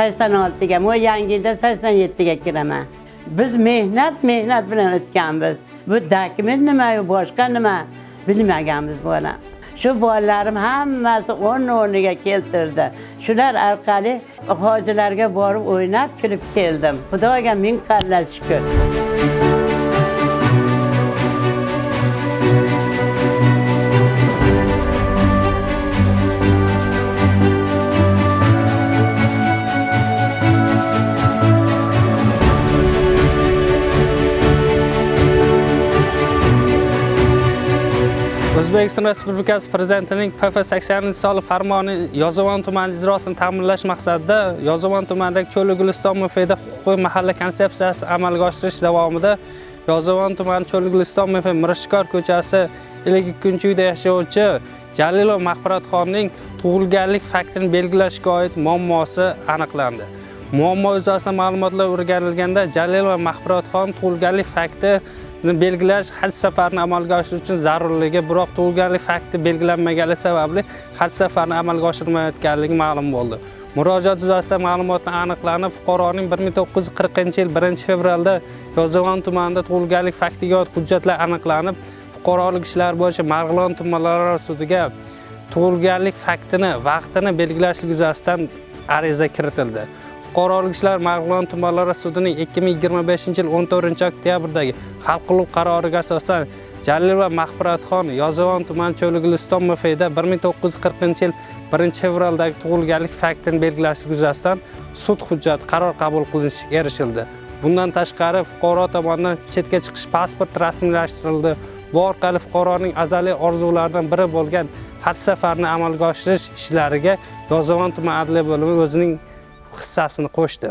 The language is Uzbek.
86ga, bu yangi yilda 87ga kiraman. Biz mehnat bilan o'tganmiz. Bu dokument nima, boshqa nima bilmaganmiz bola. Shu bolalarim hammasi o'rniga keltirdi. Shular orqali hojilarga borib o'ynab kulib keldim. Xudoga ming qatla shukr. O'zbekiston Respublikasi Prezidentining PF 80-sonli farmoni Yozyovon tumani ijrosini ta'minlash maqsadida Yozyovon tumanidagi Cho'li Guliston MFda huquqiy mahalla konsepsiyasi amalga oshirish davomida Yozyovon tumani Cho'li Guliston MF Mirishkor ko'chasi 52-uyda yashovchi Jalilov Mag'firatxonning tug'ilganlik faktini belgilashga oid muammosi aniqlandi. Muammo yuzasidan ma'lumotlar o'rganilganda Jalilov Mag'firatxon tug'ilganlik fakti belgilash haj safarini amalga oshirish uchun zarurligi, biroq tug'ilganlik fakti belgilanmaganligi sababli haj safarini amalga oshirmayotganligi ma'lum bo'ldi. Murojaat yuzasidan ma'lumotlar aniqlanib, fuqaroning 1940-yil 1-fevralda Yozyovon tumanida tug'ilganlik faktiga oid hujjatlar aniqlanib, fuqarolik ishlari bo'yicha Marg'ilon tumanlararo sudiga tug'ilganlik faktini, vaqtini belgilashlik yuzasidan ariza kiritildi. Fuqarolik ishlar Marg'ilon tumanlararo sudining 2025-yil 14-oktyabrdagi hal qiluv qaroriga asosan Jalilova Mag'firatxon Yozyovon tumani Cho'li Guliston MFda 1940-yil 1-fevraldagi tug'ilganlik faktini belgilash yuzasidan sud hujjati qaror qabul qilinishiga erishildi. Bundan tashqari fuqaro tomonidan chetga chiqish pasporti rasmiylashtirildi. Bu orqali fuqaroning azaliy orzularidan biri bo'lgan haj safarini amalga oshirish ishlariga Yozyovon tuman adliya bo'limi o'zining hissasini qo'shdi.